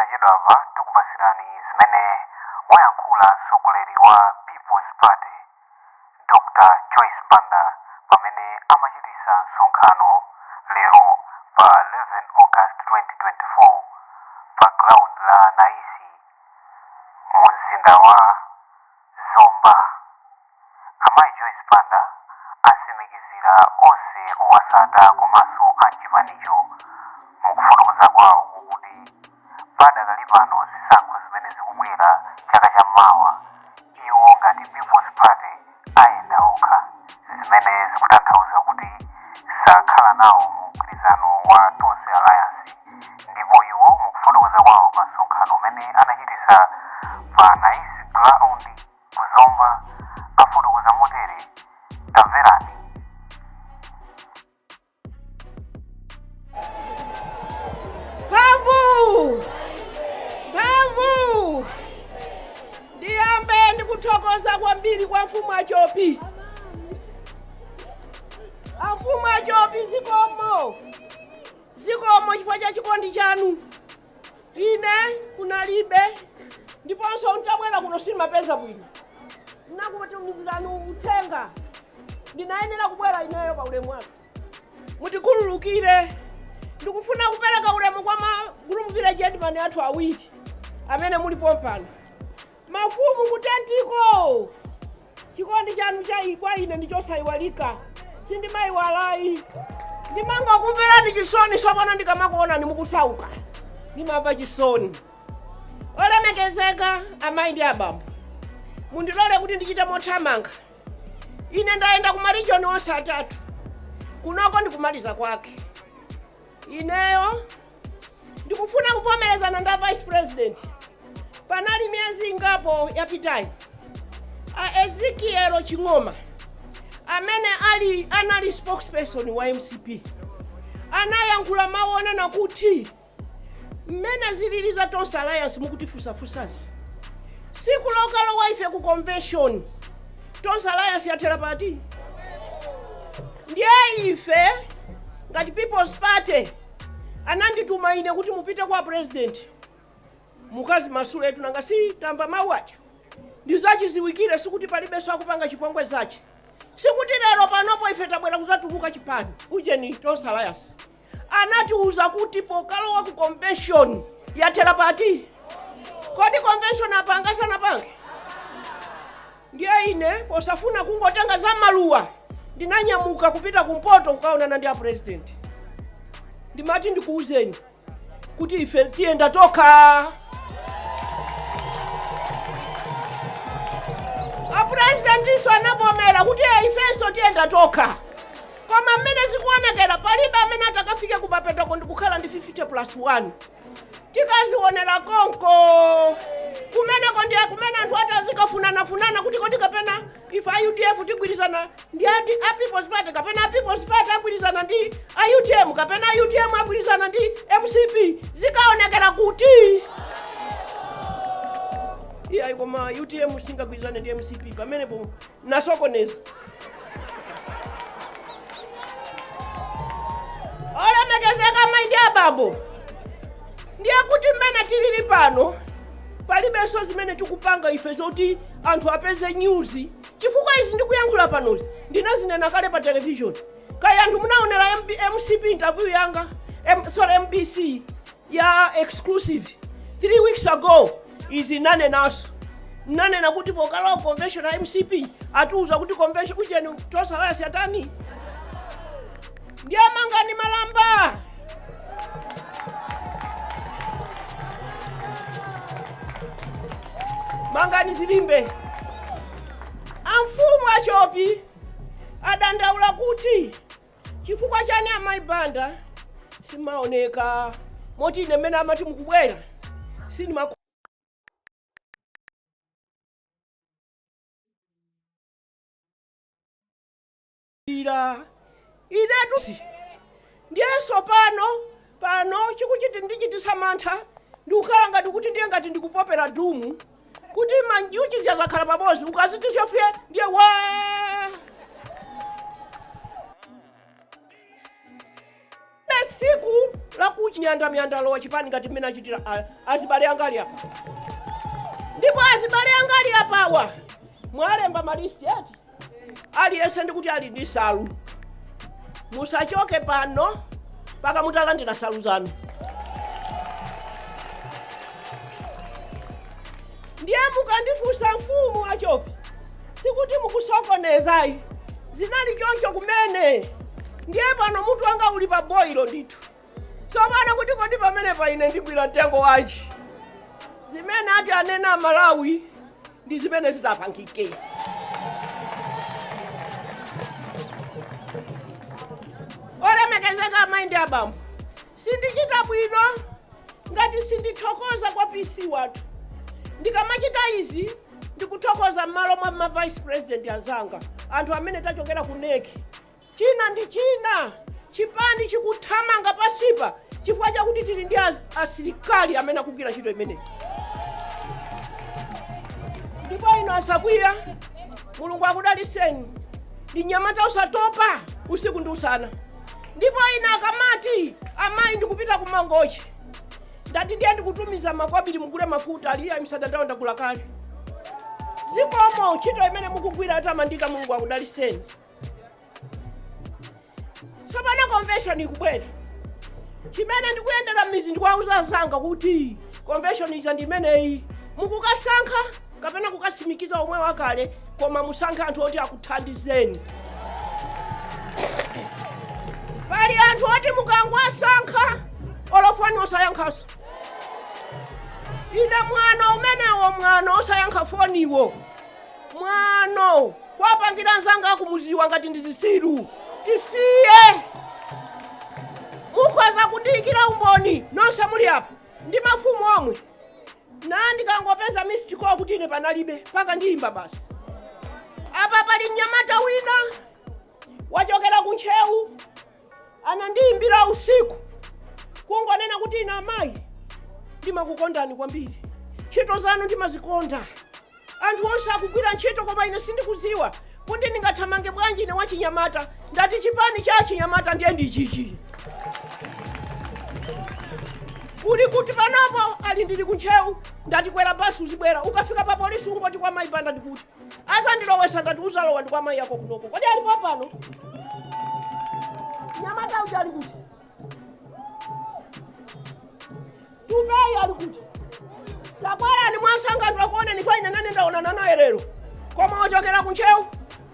Posachedwapa tikupasirani zimene wayankhula mtsogoleri wa People's Party, Dr Joyce Banda, pamene amachitisa msonkhano lero pa 11 August 2024 pa ground la Naisi mu mzinda wa Zomba. Amayi Joyce Banda atsimikizira onse owasata komanso a mchipanicho mukufotokoza kwawo kuti padakali pano zisankho zimene zikubwera chaka cha mawa, iwo ngati People's Party ayenda okha, zimene zikutanthauza kuti sakhala nawo mu mgwirizano wa Tonse Alliance. Ndipo iwo mukufotokoza kwawo pa msonkhano umene anachitisa pa Naisi ground ku Zomba afotokoza motere, tamverani. Mphamvu! Mphamvu! Ndiyambe ndikuthokoza kwambiri kwa mfumu Achopi. Amfumu Achopi, zikomo, zikomo chifukwa cha chikondi chanu. Ine kunalibe, ndiponso ntabwera kuno sindimapeza bwino. Nakutumizirani uthenga, ndinayenera kubwera ineyo pa ulemu wake. Mutikhululukire. Ndikufuna kupereka ulemu kwa ma group village headman athu awiri amene mulipo pano, mafumu kutentiko. Chikondi chanu cha kwa ine ndi chosayiwalika, sindimayiwalayi. Ndimangokumverani chisoni sopano ndikamakuonani mukusauka, ndimamva chisoni. Olemekezeka amayi ndi abambo, mundilole kuti ndichite mothamanga. Ine ndayenda ku ma region onse atatu, kunoko ndikumaliza kwake. Ineyo ndikufuna kuvomerezana nda Vice President. Panali miyezi ingapo yapitayi, a Ezekiel Ching'oma amene anali spokesperson wa MCP anayankhula mawu onena kuti mmene zilili za Tonse Alliance mukutifusafusazi, siku lokalowa ife ku convention, Tonse Alliance yathera pati? Ndiye ife ngati People's Party anandituma ine kuti mupite kwa President mukazimasule. Nanga si tamva mawu aja? Ndizachiziwikire, sikuti palibenso akupanga chipongwe zache. Sikuti lero panopo ife tabwera kuzatuluka chipani ujeni Tonse Alliance. Anatiuza kuti pokalowa ku convention yathera pati? Kodi convention apanga sanapange? Ndiye ine posafuna kungotenga za maluwa ndinanyamuka kupita kumpoto kukaonana ndi a President. Ndimati ndikuuzeni kuti ife tiyenda tokha. A Presidentinso anavomera kuti ifenso tiyenda tokha, koma mmene zikuonekera palibe amene atakafike kumapetoko ndikukhala ndi 50 plus 1. Tikazionera konko kumeneko. Ndiye kumene anthu ati azikafunanafunana kuti kodi kapena ife a UDF tigwirizana ndi ati a People's Party, kapena a People's Party agwirizana ndi a UTM, kapena a UTM agwirizana ndi MCP, zikaonekera kuti iyayi. Koma UTM singagwirizane ndi MCP, pamenepo nasokoneza. Olemekezeka amayi ndi abambo, ndiye kuti mmene tilili pano palibenso zimene tikupanga ife zoti anthu apeze news, chifukwa izi ndikuyankhula panozi ndinazinena kale pa television. Kaya anthu munaonera MCP interview yanga, sorry, MBC ya exclusive 3 weeks ago. Izi nanenaso, nanena kuti pokalowa convention ya MCP atiuza kuti convention ujeni Tonse Alliance yatani. Ndiye mangani malamba. Mangani zilimbe. Amfumu Achopi adandaula kuti chifukwa chani amayi Banda simaoneka, moti ine mmene amati mukubwera sindimakhulupirira. Inetu ndiyenso pano chikuchiti ndichitisa mantha, ndikukhala ngati kuti ndiye ngati ndikupopera dumu kuti manjuchi ziyazakhala pamodzi ukazitisa fye ndiye wa tsiku laku Miyandamiyanda alowa chipani ngati mmene achitira azibale anga ali apa. Ndipo azibale anga ali apawa mwalemba ma list eti, aliyense ndikuti ali ndi salu. Musachoke pano mpaka mutalandira salu zanu. Ndiye mukandifunsa mfumu achope, sikuti mukusokonezayi, zinali choncho kumene. Ndiye pano mutu wanga uli pa boilo ndithu tsopano kuti kodi pamene pa ine ndigwira mtengo wanji? Zimene ati anena Malawi ndi zimene zitapangike. Olemekezeka amayi ndi abambo, sindichita bwino ngati sindithokoza kwa PC wathu. Ndikamachita izi ndikuthokoza m'malo mwa ma vice president anzanga, anthu amene tachokera ku NEC. China ndi china, chipani chikuthamanga pasipa chifukwa chakuti tili ndi asilikali amene akugwira ntchito imeneyi. Ndipo ino asakwiya, Mulungu akudaliseni. Ndi mnyamata usatopa usiku ndi usana. Ndipo ine akamati amayi ndikupita ku Mangochi, ndati ndiye ndikutumiza makwabiri mugule mafuta. Aliya msadandawo, ndagula kale. Zikomo, ntchito imene mukugwira atamandika, Mulungu akudaliseni. Tsopano convention ikubwera. Chimene ndikuyendera m'mizi ndikuwauza anzanga kuti convention ija ndi imeneyi, mukukasankha kapena kukasimikiza omwe wakale, koma musankhe anthu oti akuthandizeni. Pali anthu oti mukangwasankha olofoni osayankhaso. Ine mwano umenewo, mwano osayankha foniwo, mwano kwapangira anzanga akumuziwa ngati ndi zisilu. Tisiye. Mukhoza kundiyikira umboni nonse muli apa ndi mafumu omwe na ndikangopeza missed call kuti ine panalibe paka ndiyimba basi. Apa pali mnyamata wina wachokera ku Ntcheu, anandiyimbira usiku kungonena kuti ine amayi ndimakukondani kwambiri, ntchito zanu ndimazikonda, anthu onse akugwira ntchito koma ine sindikuziwa kuti ndingathamange bwanji ine wachinyamata. Ndati chipani cha chinyamata ndiye ndichichi. Uli kuti panopo? Ali ndili kuntcheu. Ndati kwera basi uzibwera, ukafika pa polisi ungoti kwa mayi Banda ndikuti azandilowesa. Ndati uzalowa ndi kwa mayi yako kunoko. Kodi alipo pano nyamata uja? Ali kuti? Tupeyi ali kuti? Tabwerani mwasanga anthu akuoneni. Faine nane ndaonana naye lero, koma ochokera kuntcheu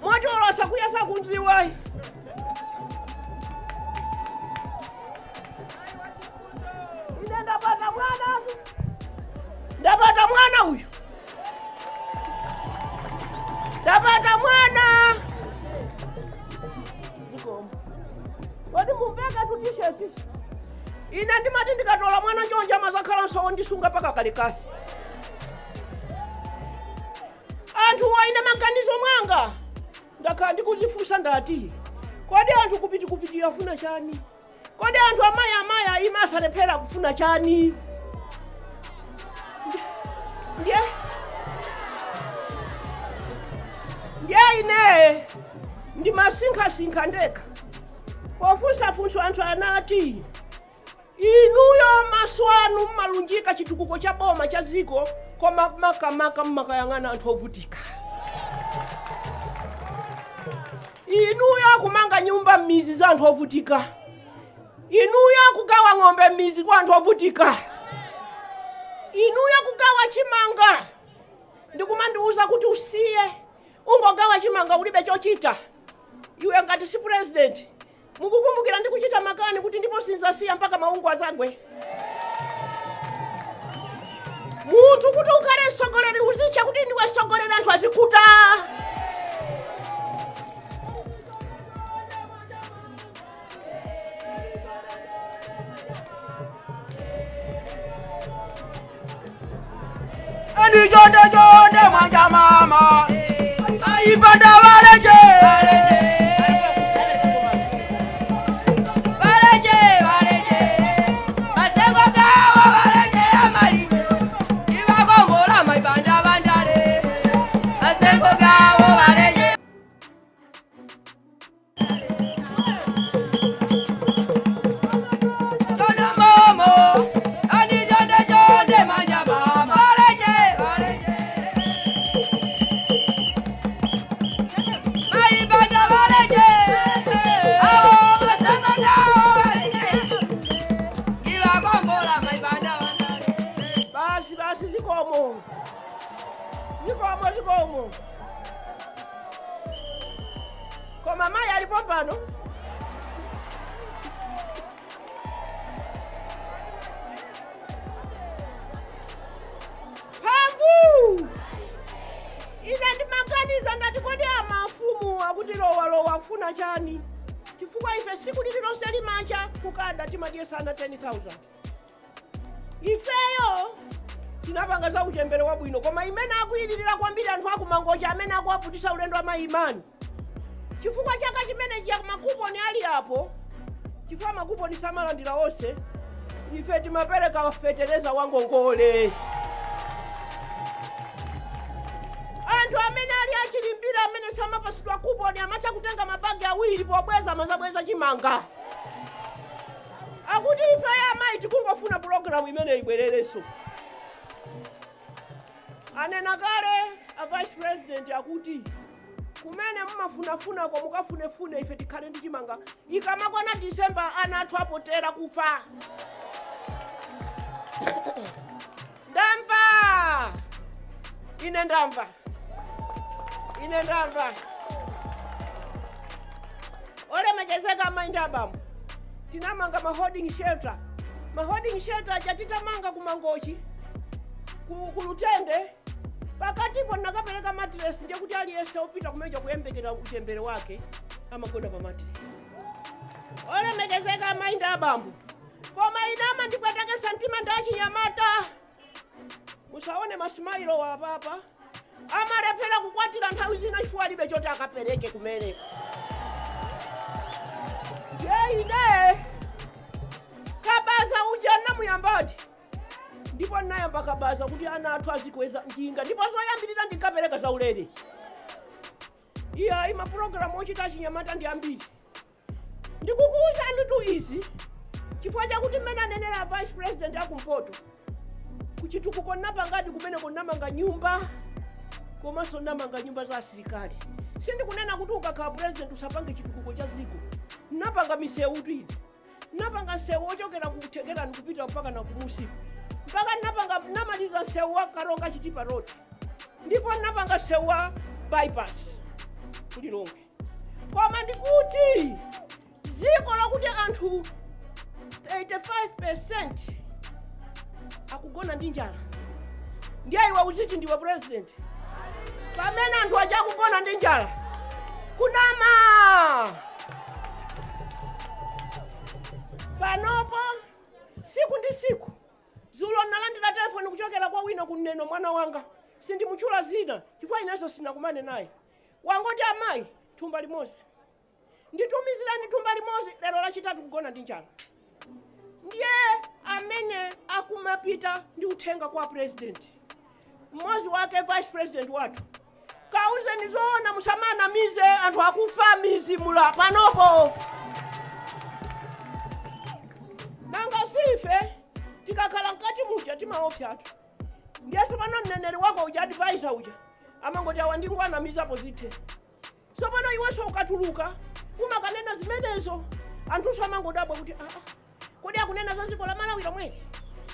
moti olosa kuyesa kunziwayi. Ine ndapata mwana tu, ndapata mwana uyu, ndapata mwana. Zikomo. Kodi mumveka tu t-shirt? Ine ndimati ndikatola mwana njonja mazakhala nsowo ndisunga paka kalekale. Anthu waine maganizo mwanga ndakhala ndikuzifunsa, ndati kodi anthu kupitikupiti afuna chani? Kodi anthu amayi amayi ayima asalephera kufuna chani? Ndiye ine ndimasinkhasinkha ndekha pofunsafunsa anthu anati inuyo maso anu mmalunjika chitukuko cha boma cha dziko, koma makamaka mmakayang'ana anthu ovutika. Inuyo kumanga nyumba m'mizi za anthu ovutika, inuyo kugawa ng'ombe m'mizi kwa anthu ovutika, inuyo kugawa chimanga ndikumandiuza kuti usiye ungogawa chimanga ulibe chochita iwe ngati si president. Mukukumbukira ndikuchita makani kuti ndipo sinzasiya mpaka maungu azagwe. Munthu kuti ukhale mtsogoleri uzitcha kuti ndiwe mtsogoleri, anthu azikuta. Ani chonde chonde mwanja mama aipanda valeje. Valeje, valeje, masengo gawo valeje amalize, ivakongola maibanda vandale, masengo gawo valeje. Zikomo, zikomo. Koma mayi alipo pano. Mphamvu! Ine ndimaganiza ndati, kodi amafumu akuti lowalowa akufuna chani? Chifukwa ife siku lililonse limacha kukanda timadyesana 10,000. Ifeyo tinapanga za uchembere wabwino, koma imene akuyilirira kwambiri anthu akumangocha amene akuwaputisa ulendo amayimani, chifukwa chaka chimenechi makuponi ali apo, chifukwa makuponi samalandira onse. Ife timapereka fetereza wangongole. Anthu amene ali achilimbira, amene samapasidwa kuponi, amatha kutenga mabagi awiri, pobweza amazabweza chimanga. Akuti ife amayi tikungofuna pulogalamu imene ibwererenso. Anena kale a vice president akuti kumene mumafunafunako mukafunefune, ife tikhale ndi chimanga. Ikamakwana Disemba ana athu apotera kufa. Ndamva ine, ndamva ine, ndamva. Olemekezeka amayi ndi abambo, tinamanga ma holding shelter. Ma holding shelter aja titamanga ku Mangochi, ku Lutende, pakatipo ndinakapereka matiresi, ndiye kuti aliyense opita kumeja kuyembekera uchembere wake amagona pa matiresi. Olemekezeka amayi ndi abambo, koma ine amandipwetekesa mtima ndi achinyamata. Musaone ma smile apapa, amalephera kukwatira nthawi zina chifukwa alibe choti akapereke kumeneko. Ye ine kabaza uja namuyambadi, ndipo ndinayamba kabaza kuti ana athu azikweza njinga, ndipo zoyambirira ndinkapereka zaulere. Iya, mapulogalamu ochita achinyamata ndi ambiri. Ndikukuwuzani tu izi chifukwa chakuti mmene anenera vice president akumpoto, kuchitukuko napangadi kumeneko, namanga nyumba komanso namanga nyumba za asilikali. Sindikunena kuti ukakhala president usapange chitukuko cha dziko. Napanga misewu tu ine, napanga msewu wochokera ku Thekerani kupita mpaka na kumusi, mpaka napanga namaliza msewu wa Karonga Chitipa Road, ndipo napanga msewu wa bypass kulilongwe. Koma ndikuti dziko lokuti anthu 85% akugona ndi njala, ndiye iwe uziti ndiwe president pamene anthu aja akugona ndi njala? Kunama. Panopo siku ndi siku, zulo nalandira telefoni kuchokera kwa wina kuneno, mwana wanga, sindimutchula zina chifukwa inenso sinakumane naye. Wangoti, "Amayi, thumba limodzi nditumizirani, thumba limodzi." Lero Lachitatu kugona ndi njala. Ndiye amene akumapita ndi uthenga kwa president, mmodzi wake vice president wathu, kauzeni zoona, musamanamize anthu akufa mizi mula panopo. Nanga sife tikakhala mkati muja timaopsatu? Ndiye pano mneneri wako uja, advisor uja, amangoti awa ndingoanamizapo zithe. Tsopano iwenso ukatuluka umakanena zimenezo, anthunso amangodabwa kuti, aa, kodi akunena za dziko la Malawi lomweli?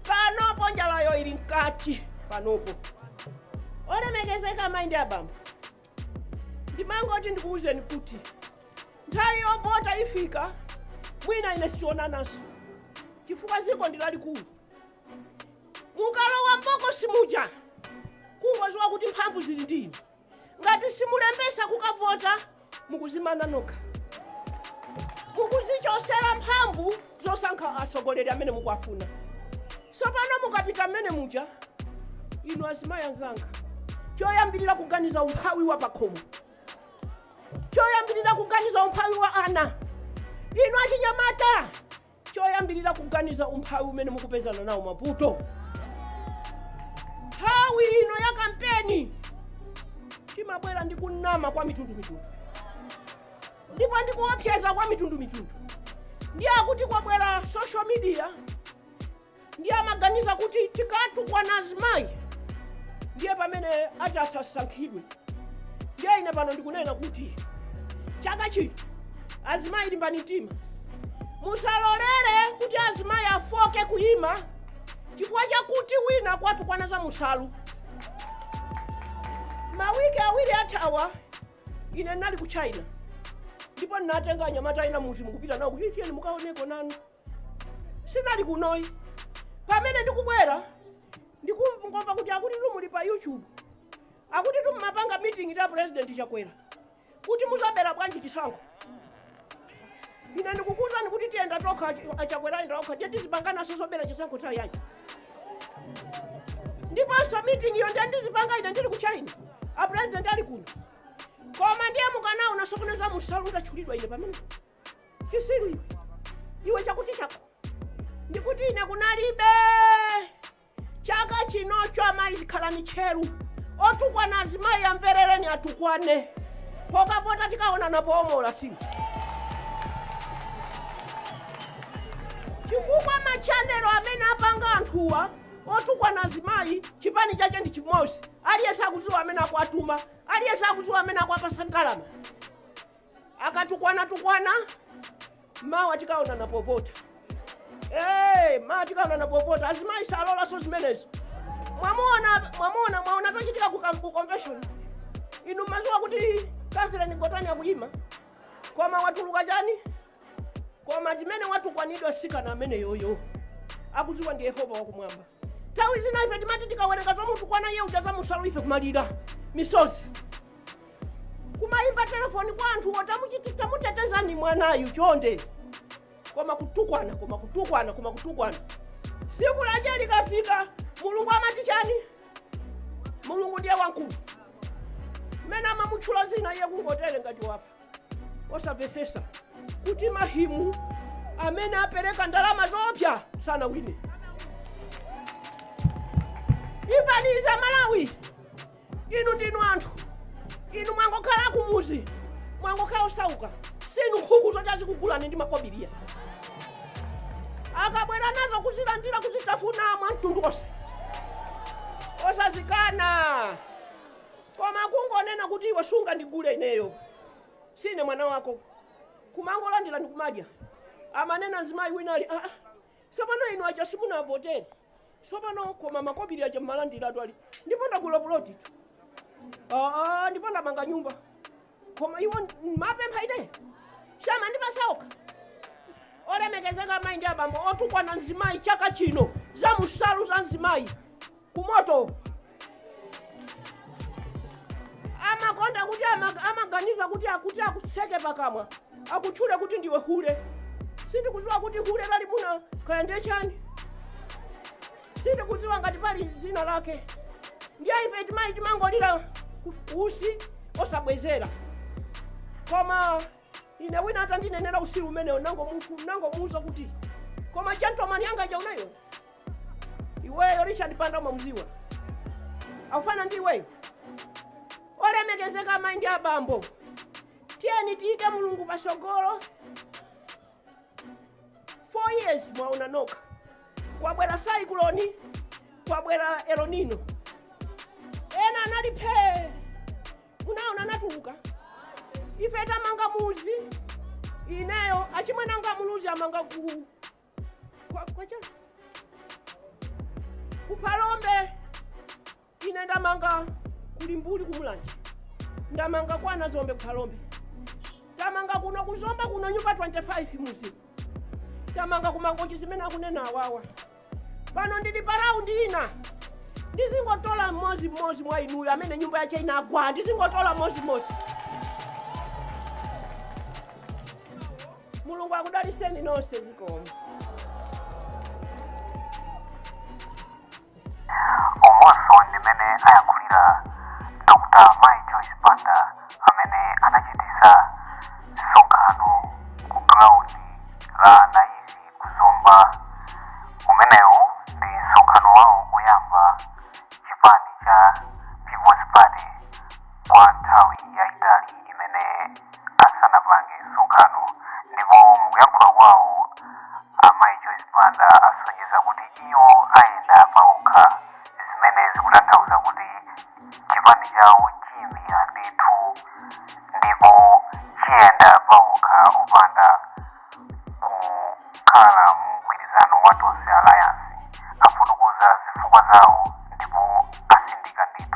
Panopo njalayo ili mkati panopo. Olemekezeka amayi ndi abambo, ndimangoti ndikuwuzeni kuti nthawi yovota ifika, mwina ine sitionananso chifukwa dziko ndi lalikulu. Mukalowa mbokosi muja, kungoziwa kuti mphamvu zili ndi inu. Ngati simulembesa kukavota, mukuzimana nokha, mukuzichosera mphamvu zosankha atsogoleri amene mukuwafuna. Tsopano mukapita mmene muja, inu azimayi anzanga, choyambirira kuganiza umphawi wa pakhomo, choyambirira kuganiza umphawi wa ana. Inu achinyamata, choyambirira kuganiza umphawi umene mukupezana nawo mavuto. Nthawi ino ya kampeni timabwera ndi kunama kwa mitundumitundu ndipo ndikuopseza kwa mitundumitundu. Ndiye akuti kwabwera social media, ndiye amaganiza kuti tikatukwana azimayi ndiye pamene ati asasankhidwe. Ndiye ine pano ndikunena kuti chaka chino azimayi limbani mtima, musalolere kuti azimayi afoke kuyima chifukwa chakuti wina kwatukwana za musalu. Mawiki 2 athawa ine ndinali ku China, ndipo ndinatenga anyamata ena muzi mukupita nawo kuti tiyeni mukaoneko nanu. Sinali kunoyi. Pamene ndikubwera ndikumva kuti akuti tumuli pa YouTube, akuti tumapanga meeting ta President Chakwera kuti muzabera bwanji chisankho. Ine ndikukuwuzani kuti tiyenda tokha, aChakwera ayenda okha, ndiye tizipanganaso zobera chisankho nthawi yanji? Ndiponso meeting iyo ndiye ndizipanga ine ndili ku China, a president ali kuno? Koma ndiye mukanaona sokoneza musalu utatchulidwa ine pamene chisiru iwe, iwe chakuti chako. Ndikuti ine kunalibe. Chaka chinocho amayi khalani tcheru. Otukwana azimayi amverereni, atukwane. Pokapota tikaonana poomola simu, chifukwa machanelo amene apanga anthuwa otukwana azimayi chipani chache ndi chimodzi. Aliyense akudziwa amene akuatuma, aliyense akudziwa amene akuapasa ndalama. Akatukwana tukwana, mawa tikaonana povota. Hey, mawa tikaonana povota. Azimayi salolaso zimenezo. Mwamuona, mwamuona, mwaona zochitika ku convention. Inu mmaziwa kuti Catherine Gotani akuyima, koma watuluka chani? Koma chimene watukwanidwa sikana amene yoyo akudziwa ndi Yehova wakumwamba. Nthawi zina ife timati tikawerenga zomutukwana iye uja zamusalu, ife kumalira misozi, kumayimba telefoni kwa anthuwo, tamutetezani mwanayu chonde. Koma kutukwana, koma kutukwana, koma kutukwana. Siku lache likafika, Mulungu amati chani? Mulungu ndiye wankulu. Mmene amamutchula zina iye kungotere ngati wafa, osamvesesa kuti mahimu amene apereka ndalama zoopsa sanawine. Imvani za Malawi, inu ndinu anthu, inu mwangokhala kumuzi, mwangokhala osauka, sinu nkhuku zoti azikugulani ndi makobiriya. Akabwera nazo kuzilandira, kuzitafuna mwa mtundu wonse, osazikana. Koma kungonena kuti iwe sungandigule ineyo, sine mwana wako, kumangolandira ndikumadya. Amanena mzimayi wina ali, ah, tsopano inu aja simunavotere tsopano, koma makobiri aja mmalandira atu ali, ndipo ndagula puloti tu, ah, ndipo ndamanga nyumba, koma iwo mapempha ine shama ndipasaoka. Olemekezeka amayi ndi abambo, otukwana mzimayi chaka chino za musalu za mzimayi kumoto. Amakonda kuti amaganiza kuti akuti akutseke pakamwa, akutchule kuti ndiwe hule. Sindikudziwa kuti hule lalimuna kaya ndiye chani, sindikudziwa ngati pali zina lake. Ndiye ife timayi timangolira usi osabwezera. Koma ine wina atandinenera usiku umenewo, nangomuuza kuti koma gentleman yanga ija unayo iweyo, Richard Banda, umamuziwa akufana ndi iweyo. Olemekezeka amayi ndi abambo, tiyeni tiyike Mulungu pasogolo. 4 years mwaona nokha, kwabwera cyclone, kwabwera El Nino. Ena anali phee, munaona anatuluka. Ife tamanga muzi, ineyo achimwenanga muluzi amanga ku kwacha kuphalombe, ine ndamanga kulimbuli kumulanje, ndamanga kwana Zombe kuphalombe, tamanga kuno kuzomba kuno nyumba 25 muzi, tamanga kumangochi zimene akunena awawa. Pano ndili pa round ina, ndizingotola mmodzi mwa inuyo amene nyumba yache inagwa, ndizingotola mmodzi. Mulungu akudaliseni nonse, zikomo. Umonso ndimene ayankhulira Dr Mai Joyce Banda amene anachitisa msonkhano ku ground la Naizi kuzomba. Umenewu ndi msonkhano wawo woyamba chipani cha People's Party kwa nthawi yayitali imene asanapange msonkhano. Ndipo mukuyankhula kwawo amayi Joyce Banda asonyeza kuti iwo ayenda paokha, zimene zikutanthauza kuti chipani chawo chiyimira ndithu ndipo chiyenda paokha opanda kukhala mu mgwirizano wa Tonse Alliance. Afotokoza zifukwa zawo ndipo asindika ndithu.